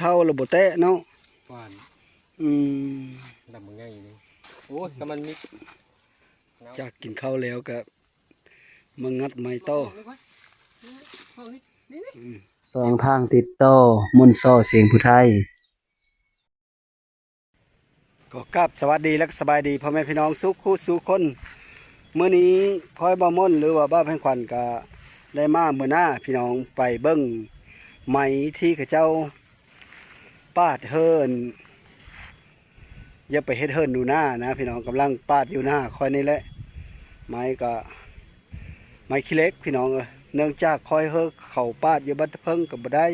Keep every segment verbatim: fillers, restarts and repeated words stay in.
ข้าวแล้วบ่แตะเนาะ หวาน อืม ดำมันง่ายอยู่นี่ โอ้ย ถ้ามันมี จากกินข้าวแล้วก็มางัดไม้ต่อ อืม สองทางติดต่อ มนต์ซอเสียงผู้ไทย ก็กราบสวัสดีและสบายดีพ่อแม่พี่น้องสู่คู่สู่คน มื้อนี้พลอยบ่าวมนต์หรือว่าบ่าวแพงขวัญก็ได้มามื้อหน้าพี่น้องไปเบิ่งไม้ที่เขาเจ้าปาดเฮิ่น อย่าไปเฮ็ดเฮิ่นอยู่หน้านะพี่น้อง กำลังปาดอยู่หน้าค่อยนี่แหละ ไม้ก็ไม้ขี้เหล็กพี่น้องเอ้ย เนื่องจากค่อยเฮิ่นเขาปาดอยู่บ้านตะเพิงก็บ่ได้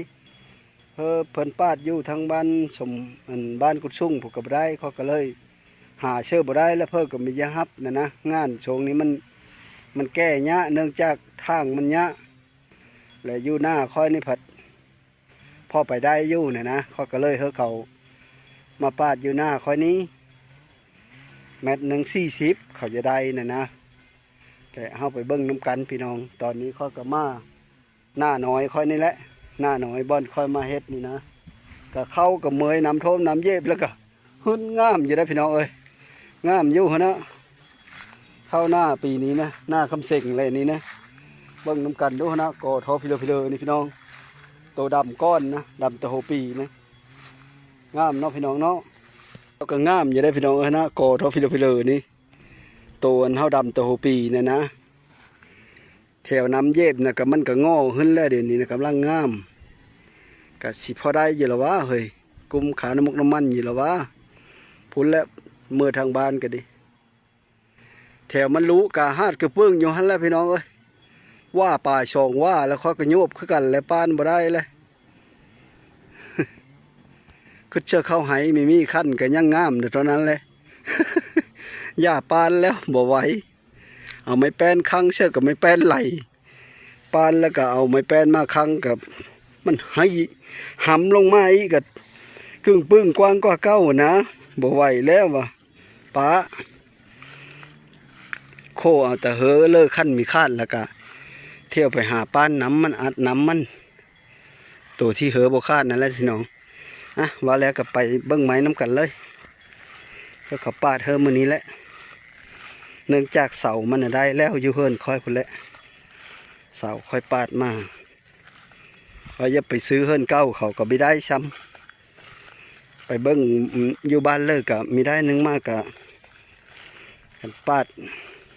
เออ เพิ่นปาดอยู่ทางบ้านสม อันบ้านกุดซุ่งพู้นก็บ่ได้ ข้อยก็เลยหาเชื่อบ่ได้ แล้วเพิ่นก็มีอย่าฮับนะนะ งานช่วงนี้มัน มันแก้ยาก เนื่องจากทางมันยาก และอยู่หน้าค่อยนี่ผัดพอไปได้อยู่นะนะ ข้อยก็เลยเฮาเขามาปาดอยู่หน้าค่อยนี้ แมตรหนึ่งสี่สิบ เขาจะได้นะนะ แต่เฮาไปเบิ่งนำกันพี่น้อง ตอนนี้ข้อยก็มา หน้าน้อยค่อยนี่แหละ หน้าน้อยบ่อนค่อยมาเฮ็ดนี่นะ ก็เข้ากับเมยน้ำท่วมน้ำเย็บแล้วก็หึ้นงามอยู่ได้อพี่น้องเอ้ย งามอยู่หั้นนะ เข้าหน้าปีนี้นะ หน้าคำเซ็งเลยนี่นะ เบิ่งนำกันดูหั้นนะ กอทอพิเลอพิเลอนี่พี่น้อง โตดำก้อนนะ ดำแต่หัวปีนะ งามเนาะพี่น้องเนาะ แล้วก็งามอยู่ได้อพี่น้องเอ้ยนะ กอทอพิเลอพิเลอนี่ โตอันเฮาดำแต่หัวปีเนี่ยนะ แถวน้ำเย็บนะก็มันก็งอขึ้นแล้ว เดี๋ยวนี้นะกำลังงาม ก็สิพอได้อยู่ละวะเฮ้ย กุมขาน้ำมกน้ำมันอยู่ละวะ พุ้นแล้ว เมือทางบ้านก็ดี แถวมันรู้กาฮาดกระเปื้องอยู่หั่นแหละพี่น้องเอ้ย ว่าป่าสองว่าแล้วข้อยก็โยบคือกันแหละ ปานบ่ได้เลย คือเชื่อเข้าไห มีมีขั้นก็ยังงามอยู่เท่านั้นแหละ อย่าปานแล้วบ่ไหว เอาไม้แป้นค้างเชื่อกับไม้แป้นไหล ปานแล้วก็เอาไม้แป้นมาค้างกับ มันไห หำลงมาอีกก็กึ่งปึ้งกว้างกว่าเก่านะ บ่ไหวแล้ววะ ปะ โคเอาแต่เฮอเลิกขั้นมีคาดแล้วก็ เที่ยวไปหาปานน้ำมันอัดน้ำมัน ตัวที่เฮอบ่คาดนั่นแหละพี่น้อง อ่ะ ว่าแล้วก็ไปเบิ่งไม้นำกันเลย เฮอเขาปาดเฮอมื้อนี้แหละ เนื่องจากเสามันน่ะได้แล้วอยู่เฮือนค่อยพุ้นแหละ เสาค่อยปาดมา ว่าอย่าไปซื้อเฮือนเก่าเขาก็บ่ได้ซ้ำ ไปเบิ่งอยู่บ้านเลยก็บ่ได้ นึ่งมากก็ปาด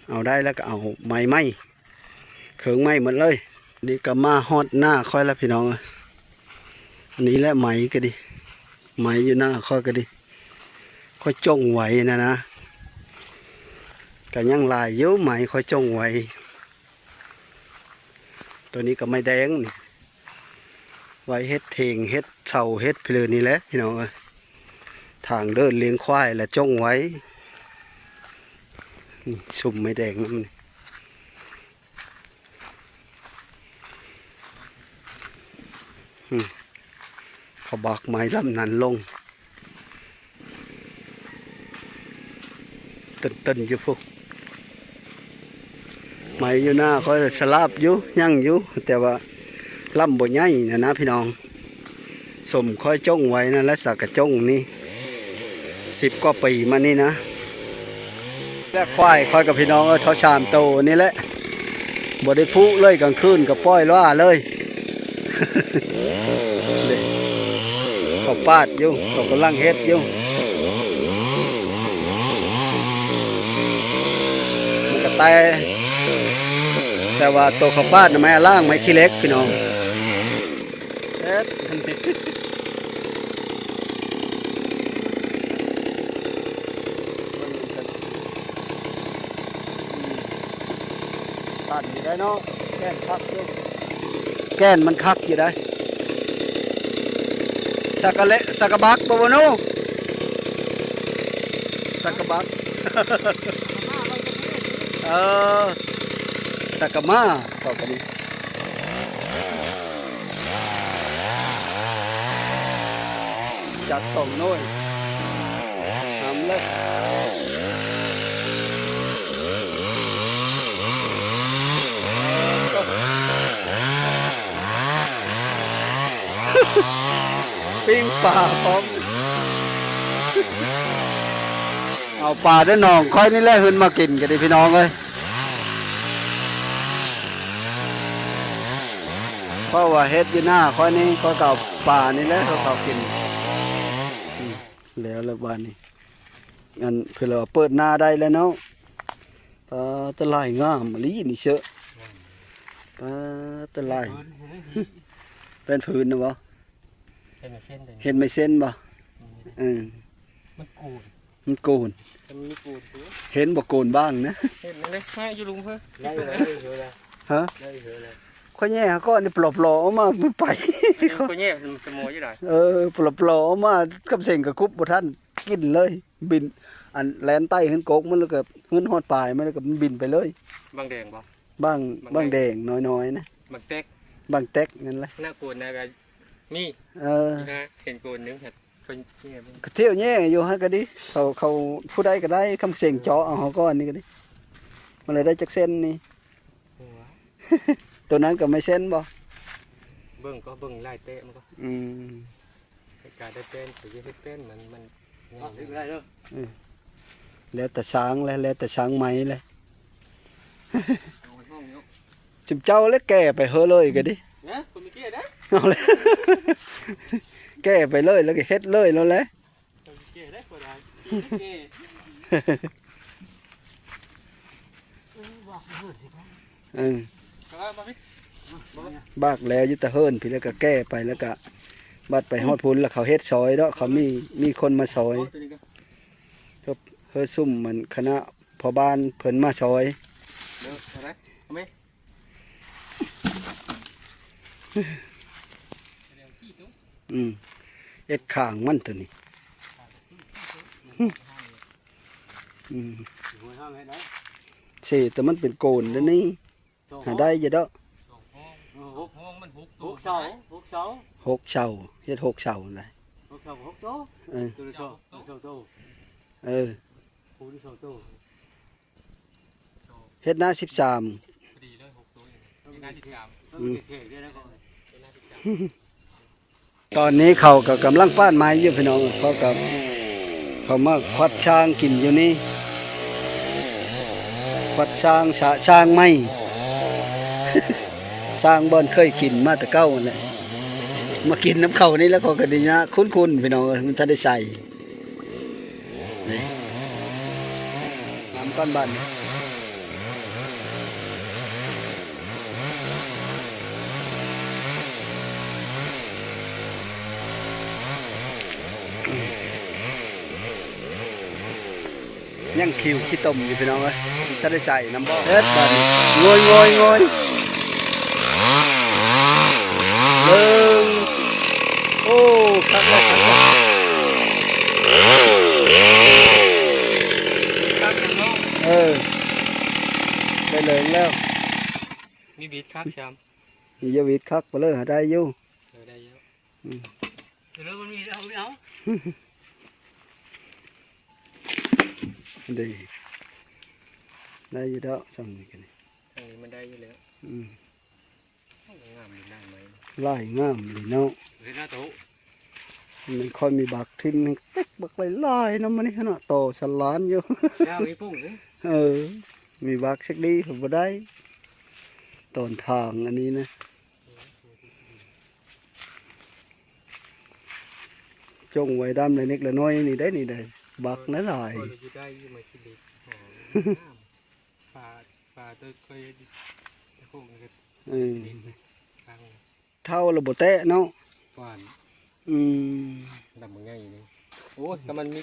เอาได้แล้วก็เอาไม้ใหม่ เครื่องไม้หมดเลย นี่ก็มาฮอดหน้าค่อยแล้วพี่น้องเอ้ย นี่แหละไม้ก็ดี ไม้อยู่หน้าค่อยก็ดี ค่อยจงไว้นะนะ ก็ยังหลายอยู่ไม้ค่อยจงไว้ ตัวนี้ก็ไม้แดงนี่ ไว้เฮ็ดเถงเฮ็ดเสาเฮ็ดเพลินนี่แหละพี่น้องเอ้ย ทางเดินเลี้ยงควายและจงไว้ นี่ซุมไม้แดงนำนี่ อืม เขาบักไม้ลำนั้นลง เต้นๆอยู่พุ้น ไม้อยู่หน้าค่อยสลับอยู่ ยังอยู่ แต่ว่าลำบ่ใหญ่นะนะพี่น้อง สมค่อยจ้องไว้นั่นแหละ สักกะจ้องนี่ สิบกว่าปีมานี่นะ และควายค่อยกับพี่น้องเอ้ย เท่าสามโตนี่แหละ บ่ได้พุเลย กลางคืนก็ปล่อยล่าเลย เขาปาดอยู่ เขากำลังเฮ็ดอยู่ มันก็แต่ แต่ว่าตัวเขาปาดน่ะไม้ล่าง ไม้ขี้เหล็กพี่น้อง เฮ็ด ตันอยู่ได้เนาะ แก่นคักอยู่ แก่นมันคักอยู่ได้ สักกะเละ สักกะบักบ่วะโน สักกะบัก เออ สักกะมา ต่อไปนี้ จัดสองหน่วย ทำเลย ปิ้งปลาพร้อม เอาปลาได้หนองค่อยนี่แหละขึ้นมากินกันดิพี่น้องเอ้ย เพราะว่าเฮ็ดอยู่หน้าค่อยนี่ ก็เอาปลานี่แหละเขาเขากิน อืม แล้วละบาดนี้ อันเพิ่นว่าเปิดหน้าได้แล้วเนาะ ปลาตะไลงามอีหลีนี่เชอะ ปลาตะไล เป็นผืนนะบ่ เป็นไม่เส้นเลย เห็นไม่เส้นบ่ อืม เออ มันโกน มันโกน มันมีโกนสิ เห็นบ่โกนบ้างนะ เห็นไหมเลย ให้อยู่ลุงเพื่อ ได้อยู่แล้ว ได้อยู่แล้ว ฮะ ได้อยู่แล้ว ข้อยแย่หาก้อนนี่ปลอๆออกมามันไป อันนี้ข้อยแย่มันสมออยู่ไหน เออ ปลอๆออกมากับเสงกะคุบบ่ทันกินเลย บิน อันแล่นไต่ขึ้นกกมันแล้วก็ขึ้นฮอดปลายมันแล้วก็มันบินไปเลย บางแดงบ่ บาง บางแดง บางแดงน้อยๆนะ บางแตก บางแตกนั่นแหละ หน้าโกนนะก็มี เออ นะ เห็นโกนนึงครับ คนแย่มัน ก็เที่ยวแย่อยู่ฮะก็ดี เขา เขาผู้ใดก็ได้คำเสียงเจาะเอาเขาก้อนนี่ก็ดี มันเลยได้จักเส้นนี่ หัว ตัวนั้นก็ไม่เส้นบ่ เบิ่งก็เบิ่งลายเตะมันก็ อืม การได้เป็น คือจะเฮ็ดเป็น มัน มัน อ๋อ เฮ็ดบ่ได้เด้อ เออ แล้วแต่ช้างแหละ แล้วแต่ช้างไหมแหละ เอาไปห้องเนาะ จุมเจ้าแล้วแก่ไปเฮอะเลยก็ดี นะ คนไม่เกลียดนะ เอาเลย แก่ไปเลยแล้วก็เฮ็ดเลยแล้วแหละ คนไม่เกลียดได้คนใด เกลียด เออ เอามาพี่ บากแล้วอยู่ตะเฮิรนพี่แล้วก็แก่ไปแล้วก็บัดไปฮอดพุ้นแล้วเขาเฮ็ดซอยเนาะ เขามี มีคนมาซอย เอาตัวนี้ก่อน เพื่อ เพื่อซุ่มมันคณะพ่อบ้านเพิ่นมาซอย เดี๋ยวเอาไหม เอาไหม อืม เอ็ดข้างมันตัวนี้ อืม หัวห้ามให้ได้ เสแต่มันเป็นโกนแล้วนี่ สอง หาได้อยู่ดอก สองห้อง เออ หก ห้องมันหกตัว หกเสา หกเสา หกเสา เฮ็ดหกเสานั่นแหละ หกเสา หกโต เออ ตัวละสอง ตัวละสองโต เออ คู่ที่สองโต เฮ็ดหน้าสิบสาม พอดีเลย หกตัวเอง เฮ็ดหน้าสิบสาม อืม เฮ็ดหน้าสิบสาม ตอนนี้เขาก็กำลังป้านไม้อยู่พี่น้อง เขาก็ เขามาควัดช้างกินอยู่นี่ ควัดช้าง สะช้างไหม ช้างบ่อนเคยกินมาแต่เก่านั่นแหละ มากินน้ำเขานี่แล้วเขาก็ดีนะ คุ้นๆ พี่น้องเอ้ย มันทันได้ใส่ นี่ น้ำก้อนบัน ยังคิวขี้ตมอยู่พี่น้องเอ้ย จะได้ใส่น้ำบ่เอิดบัดนี้ โงย โงย โงย หนึ่ง โอ้ คักแล้ว คักแล้ว คักแล้วเนาะ เออ ได้เลยแล้ว มีบิดคักจำ มียาวิดคักไปเลย หาได้อยู่ เออ ได้อยู่ อืม เดี๋ยวมันมีเอาไม่เอา ดี ได้อยู่ดอก ส่ำนี้กันนี่ อันนี้มันได้อยู่แล้ว อืม งามดีนางไม้ ลายงามดีเนาะ เห็นหน้าโต๊ะ มันค่อยมีบักทิ่มแฮงเต็กบักหลายๆเนาะ มื้อนี้ขนาดต่อสลานอยู่ ยาวอีปุ่งสิ เออ มีบักสักดีผมบ่ได้ ตอนทางอันนี้นะ จงไว้ดำละนิดละน้อยนี่ได้นี่ได้ บักหลายๆ โอ้ย อยู่ได้อยู่มากินดิบ หอม งาม ปลา ปลาตัวเคย โค้งนี่ก็ เออ ตั้ง เท่าละบ่แตะเนาะ หวาน อืม ดำมันง่ายอยู่นี่ โอ้ย ถ้ามันมี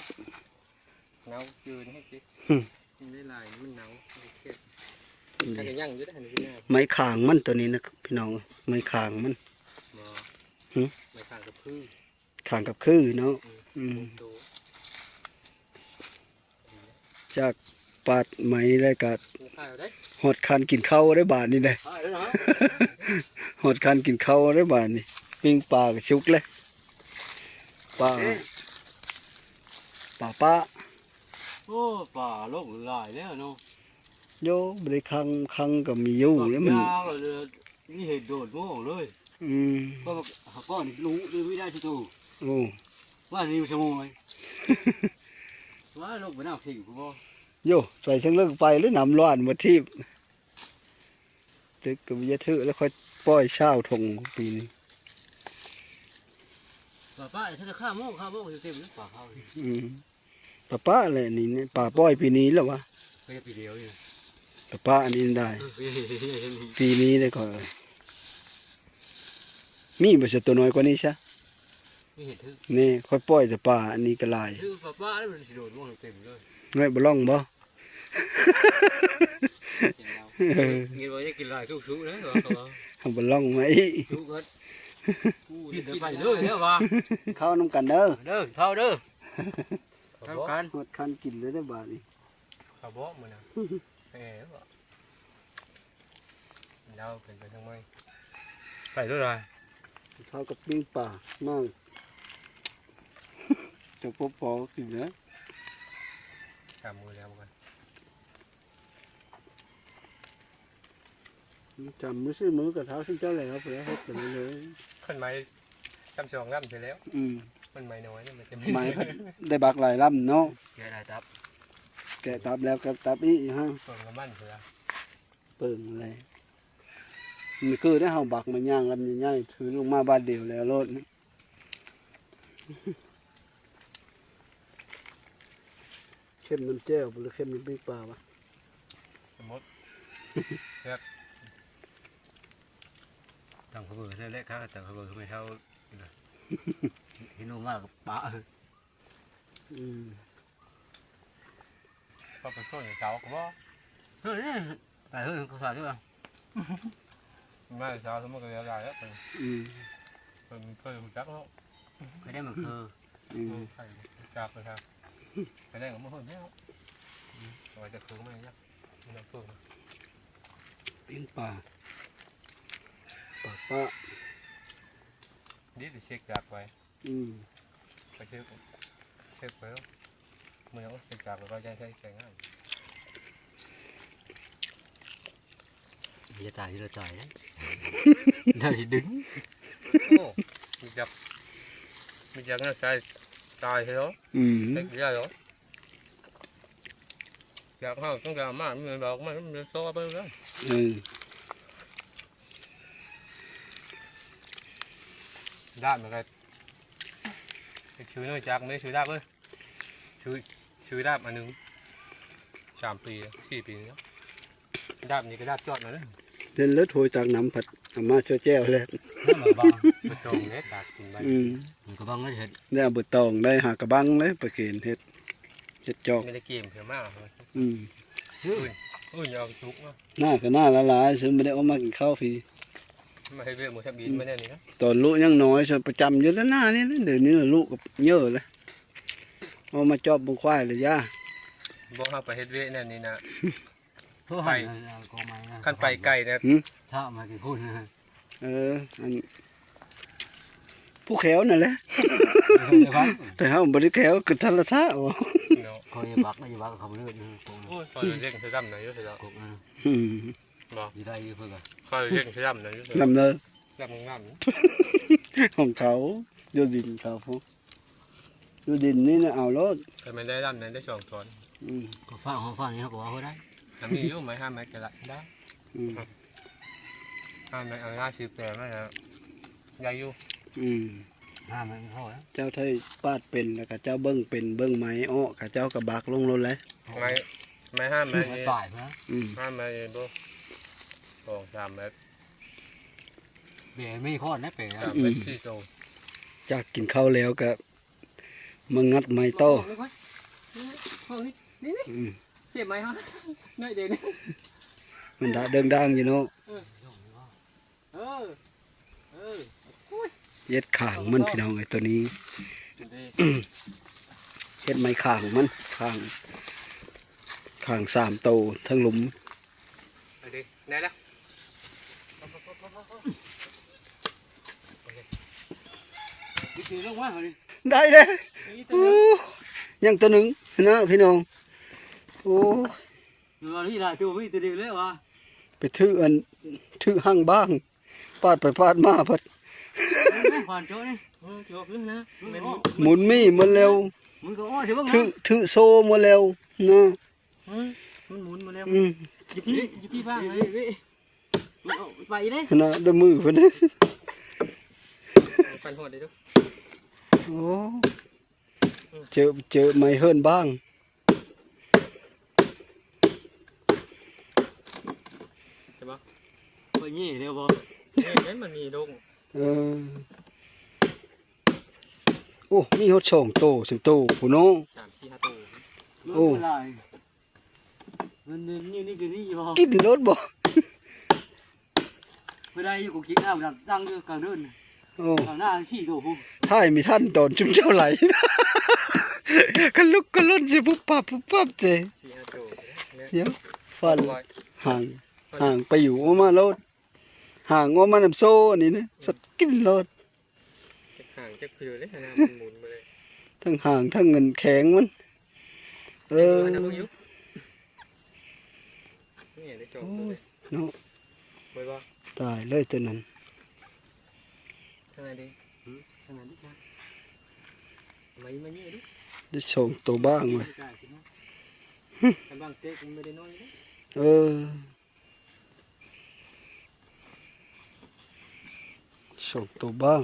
เงาจืดให้กิน หึ มันได้หลาย มันเงา มันเค็ม อืม ถ้าก็ย่างอยู่ได้ หันไปหน้า ไม้ขางมันตัวนี้นะพี่น้อง ไม้ขางมัน บ่ หึ ไม้ขางกับพื้น ขางกับพื้นเนาะ อืม อืม โต จากปาดไหมแล้วก็ ขายเอาได้ ฮอดคันกินข้าวได้บาดนี้เลย ขายแล้วเนาะ ฮอดคันกินข้าวได้บาดนี้ ปิ้งปลาก็สุกเลย ปลา เอ๊ะ ปลาปะ โอ้ ปลาโลกหลายแล้วเนาะ โย บ่ได้คัง คังก็มีอยู่ ปลา แล้วมัน ยาวเลย นี่เห็ดโดดโม่งเลย อืม ก็หาก้อนรู้เลยไม่ได้สักตัว โอ้ ว่านี่มันชั่วโมงเลย ว่าลงไปน้ำทิ้งกูบ่ โย่ ใส่เชิงเลิกไปเลย น้ำร้อนมาทีบ ตึกกับยาถือแล้วค่อยปล่อยเช้าทงปีนี้ ป่าป้า ถ้าจะฆ่าโมกฆ่าโมกเต็มๆเลยป่าเขา อืม ป่าป้าแหละนี่เนี่ย ป่าปล่อยปีนี้แล้ววะ ก็ยังปีเดียวอยู่ ป่าป้าอันนี้ได้ เออ ปีนี้ได้ก่อน มีบ่เสียตัวน้อยกว่านี้ซะ ไม่เห็นถือ นี่ค่อยปล่อยแต่ป่าอันนี้ก็หลาย ถือป่าป้าแล้วมันสิโดดม่วงเต็มเลย น้อยบ่ล่องบ่ เห็นเรา เออ เห็นว่าจะกินหลายทุกๆนะ ว่าเขาว่า เอาบ่ล่องมาอีก ทุกข์ก็ กูจะไปเลยเนี่ยว่ะ เข้านำกันเด้อ เด้อ เข้าเด้อ เข้ากัน หมดคันกินเลยเด้อบาดนี้ เขาบอกมันนะ แหม เราเป็นไปทางไหน ไปด้วยอะไร ข้าวกับปิ้งปลา นั่ง จะพบพอกินนะ ตามมือแล้วกัน จำมือซื้อมือกับเท้าซึ่งเจ้าแล้ว เพื่อให้เป็นเลย คนไม้จำสองลำเสร็จแล้ว อืม คนไม้น้อยเนี่ยมันจะมี ไม้พัดได้บักหลายลำเนาะ แกะได้ตับ แกะตับแล้วก็ตับอีกฮะ เปิงน้ำมันเสือ เปิงอะไร มันคือได้เฮาบักมันย่างลำใหญ่ๆ ถือลงมาบาทเดียวแล้วโลดนี่ เข้มน้ำแจ่วบ่หรือเข้มน้ำพริกปลาวะ สมมติ แซ่บ ตำข้าวเบอร์นั่นแหละครับ ตำข้าวเบอร์ไม่เท่า พี่นุ่มมากกับปลา อืม ก็ไปช่วยเสาก็บ่ เฮ้ย ไปเฮ้ย เขาสาดด้วย มาเสาสมมติก็เรียนอะไรแล้ว อืม เป็นเคยรู้จักเนาะ เคยได้มาคือ อืม ใครรู้จักเลยครับ ไปได้กับเมื่อคนเนี้ย เอาไว้จะคือไม่ยาก ไม่ต้องคือ ปิ้งปลา ปลาปะ นี่จะเช็คจากไว้ อืม ไปเช็ค เช็คไปแล้ว มันยังเช็คจากไปก็จะใช้ใช้งาน อย่าตาย อย่าตายนะ เดี๋ยวสิดึง โอ้ มีจัก มีจักน่าใช้ตายเหรอ อืม เช็คได้เหรอ อยากเข้าต้องการมาก มันบอกมัน มันซ้อไปแล้ว อืม ด้านมันก็ ไปซื้อเนื่องจากไม่ได้ซื้อดาบเลย ซื้อ ซื้อดาบอันหนึ่ง สามปี สี่ปีแล้ว ดาบนี้ก็ดาบจอดมาเลย เล่นเลือดโหยจากน้ำผัดเอามาช่วยแจ้วเลย น้ำมันบาง มันตรงเลย จากกินไป อืม มันก็บางเลยเห็ด ได้เอาใบตอง ได้หากระบังเลย ไปเกณฑ์เห็ด เห็ดจอก ไม่ได้เกมเพียงมาก อืม อุ้ย อุ้ย เอาจุกเนาะ หน้าก็หน้าละลาย ซึ่งไม่ได้ออกมากินข้าวฟรี มาให้เวียกหมูทำอินมาแน่นี่นะ ตอนลูกยังน้อย ส่วนประจำอยู่แล้วหน้านี่นะ เดี๋ยวนี้ลูกก็เยอะแล้ว เอามาจอบเบิ่งควายเลยย่า บอกเอาไปเฮ็ดเวียกแน่นี่นะ โทรหา ไป กองไม้นะ คันไปไกลนะ หืม ถ้ามากี่คนนะ เออ อัน ผู้แขวนั่นแหละ เดี๋ยวครับ แต่เฮาบ่ได้แขว คือทันละท่า เนาะ เขาอย่าบักนะ อย่าบักเขาเลือดนะ โอ้ย เขาเลี้ยงเสือดำนะ อยู่เสือดำ กบนะ อืม บ่ อยู่ได้อยู่เพิ่นก็ เขาเลี้ยงเสือดำนะ อยู่เสือดำ ดำเลย ดำงาม ของเขา อยู่ดินเขาพุ อยู่ดินนี่นะ เอาโลด แต่มันได้ดำนั้นได้สองช้อน อืม ก็ฟ้าของฟ้านี่เขาก็ว่าเขาได้ แต่มีอยู่ไม้ห้าไม้กะละได้ อืม ห้าไม้เอาหน้าซื้อแปลงมาแล้ว ได้อยู่ อืม ห้าไม้เขาแล้ว เจ้าไทยปาดเป็น แล้วก็เจ้าเบิ่งเป็น เบิ่งไม้อ้อ ก็เจ้าก็บักลงโลดเลย ไม้ ไม้ห้าไม้ ไม้ นี่ ป่ายนะ อืม ห้าไม้นี่บ่ สองสามเมตร เป๋ไม่คลอดนะเป๋อะ สามเมตร อืม สี่โต จากกินข้าวแล้วก็มางัดไม้ต่อ ห้องนี้ นี่ นี่ อืม เสียบไม้ฮะ หน่อยเดียวนี่ มันดะเดิงดังอยู่เนาะ เออ เออ เออ อุ้ย เฮ็ดข้างมันพี่น้องเอ้ยตัวนี้ เห็นดิ เฮ็ดไม้ข้างมัน ข้าง ข้างสามโตทั้งหลุม เอาดิ ได้แล้ว วิธีลงมาเอาดิ ได้เลย นี่ตัวหนึ่ง โอ้ ยังตัวหนึ่งนะพี่น้อง โอ้ เดี๋ยวนี่ล่ะ ตัวมีตัวเดียวเลยวะ ไปถืออัน ถือหั่งบ้าง ปาดไปปาดมาพัด ผ่านโจ้นี่ เออสิออกเรื่องนะแม่น หมุนมีหมดแล้ว มึงก็อ้อสิเบิ่ง ถือ นะ ถือโซ่หมดแล้วนะ เออมันหมุนหมดแล้ว อืม อยู่พี่อยู่พี่บ้างเลย ไปเลย นะ ด้วยมือเพิ่น ปันหอดเลยดู โอ้ เจอ เจอไม้เฮิรนบ้าง ใช่ปะ ไปนี่เดี๋ยวบ่ นี่มันมีดง เออ โอ้ มีฮอดสองโต สามโตพุ้นเนาะ สามสี่ห้าโต โอ้ มันหลาย มันนี่ นี่ก็นี่บ่ กินรถบ่ ไม่ได้อยู่ กูกินข้าวดับตั้งอยู่กลางเดิน โอ้ ข้างหน้าสี่โตพุ้น ถ่ายไม่ทันตอนจุ่มเจ้าไหล กะลุกกะล่นสิ ปุ๊บปับปุ๊บปับเจ้ สี่ห้าโตเนี่ย เดี๋ยว ฟัน ร้อย ห่าง ห่างไปอยู่ออกมาแล้ว ห่างออกมานำโซ่อันนี้นะ สัตว์กินรถ จักห่างจักคือเลยนะ มันหมุนมาเลย ทั้งห่างทั้งเงินแข็งมัน เออ เดี๋ยวนะเบิ่งอยู่ นี่ได้จองตัวเลย โอ้ย เนาะ เบิ่งบ่ ตายเลยตัวนั้น ทางไหนดี หือ ทางไหนดีครับ มาอีก มานี่ดิ ได้สองตัวบ้างเว้ย กันบ้างเจ๊กูไม่ได้นอนเลย เออ สองตัวบ้าง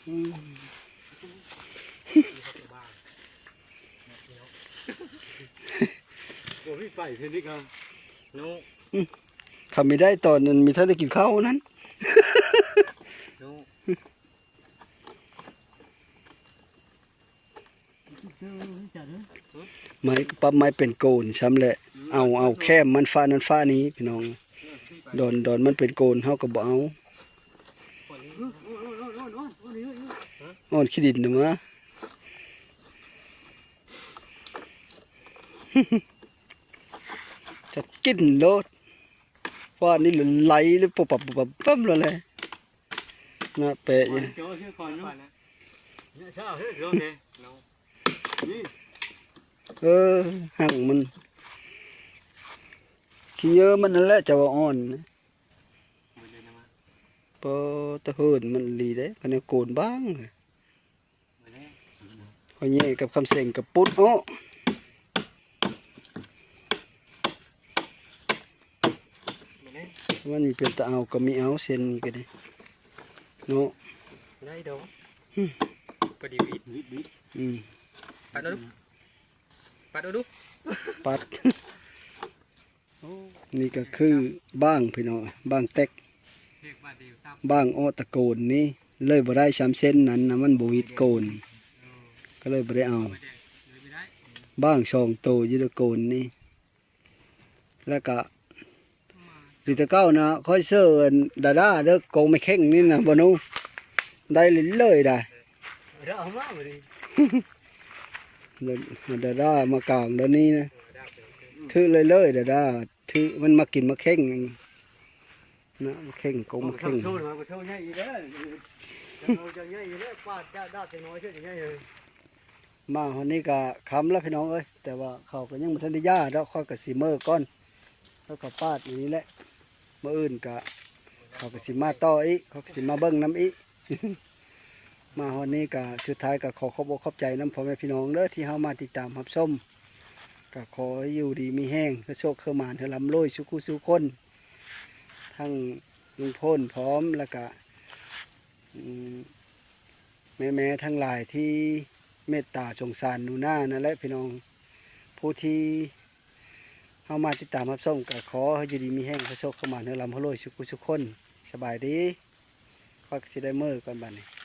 อืม โอ้ย ไปเพิ่นนี่ก็ โน่ อืม เขาไม่ได้ตอนนั้น มีท่านได้กินข้าวนั้น โน่ ไม้ ปรับไม้เป็นโกนซ้ำแหละ เอา เอาแคมมันฟ้านั้นฟ้านี้พี่น้อง ดอน ดอนมันเป็นโกน เฮาก็บ่เอา อ่อนขี้ดินนะมะ จะกินโลด ว่านี่ไหลเลย ปุ๊บปั๊บปุ๊บปั๊บปั๊บเลย นะ แปะอยู่ เจ้าชื่อก่อนเนาะ เนี่ยเช้าเฮ้ยเดี๋ยวเนี่ย เออ หั่งมัน ขี้เยอะมันนั่นแหละจะว่าอ่อนนะ ปอตะเฮินมันดีเด้ คันนี้โกนบ้าง พอแย่กับคำเสงกับปุ๊ดโอ้ มันเป็นตะเอาก็มีเอาเส้นนี้ก็ได้ เนาะ ได้ดอก อืม พอดีวิด วิด วิด อืม ปัดเอาดู ปัดเอาดู ปัด โอ้ นี่ก็คือบ้างพี่น้อง บ้างแตก เรียกว่าเดียวตับ บ้างอ้อตะโกนนี่ เลยบ่ได้สามเส้นนั้นนะ มันบ่วิดโกน เออ ก็เลยบ่ได้เอา ไม่ได้ เลยไม่ได้ บ้างสองโตอยู่ตะโกนนี่ แล้วก็ อยู่แต่เก่านะ ค่อยเสิร์นดาด้าเด้อ โกงไม่เข่งนี่นะบ่หนู ได้เลยเลยได้ เราเอามาบ่ดี ดาด้ามากลางเดี๋ยวนี้นะ ถือเลยเลยดาด้า ถือมันมากินมาเข่งนะ มาเข่ง โกงมาเข่ง โชว์หน่อย โชว์ใหญ่อีกเด้อ โชว์ใหญ่อีกเด้อ ปาดจ้าด้าเสียน้อยเชื่อใหญ่เลย มาฮอดนี้ก็ค่ำแล้วพี่น้องเอ้ย แต่ว่าเขาก็ยังบ่ทันได้ย่าดอก ข้อยก็สิเมิอก่อน แล้วก็ปาดอย่างนี้แหละ มื้ออื่นก็ เขาก็สิมาต่ออีก เขาก็สิมาเบิ่งนำอีก มาฮอดนี้ก็สุดท้ายก็ขอขอบอกขอบใจนำพ่อแม่พี่น้องเด้อ ที่เฮามาติดตามรับชม ก็ขอให้อยู่ดีมีแฮง ให้โชคให้หมาน ให้ร่ำรวยสู่คู่สู่คน ทั้งลุงพลพร้อม แล้วก็ อืม แม่ๆทั้งหลายที่เมตตาสงสารหนูนานั่นแหละพี่น้อง ผู้ที่เฮามาติดตามรับชมก็ขอให้อยู่ดีมีแฮง ให้โชคให้หมาน ให้ร่ำให้รวยสู่คู่สู่คน สบายดี ข้อยก็สิได้เมิอก่อนบัดนี้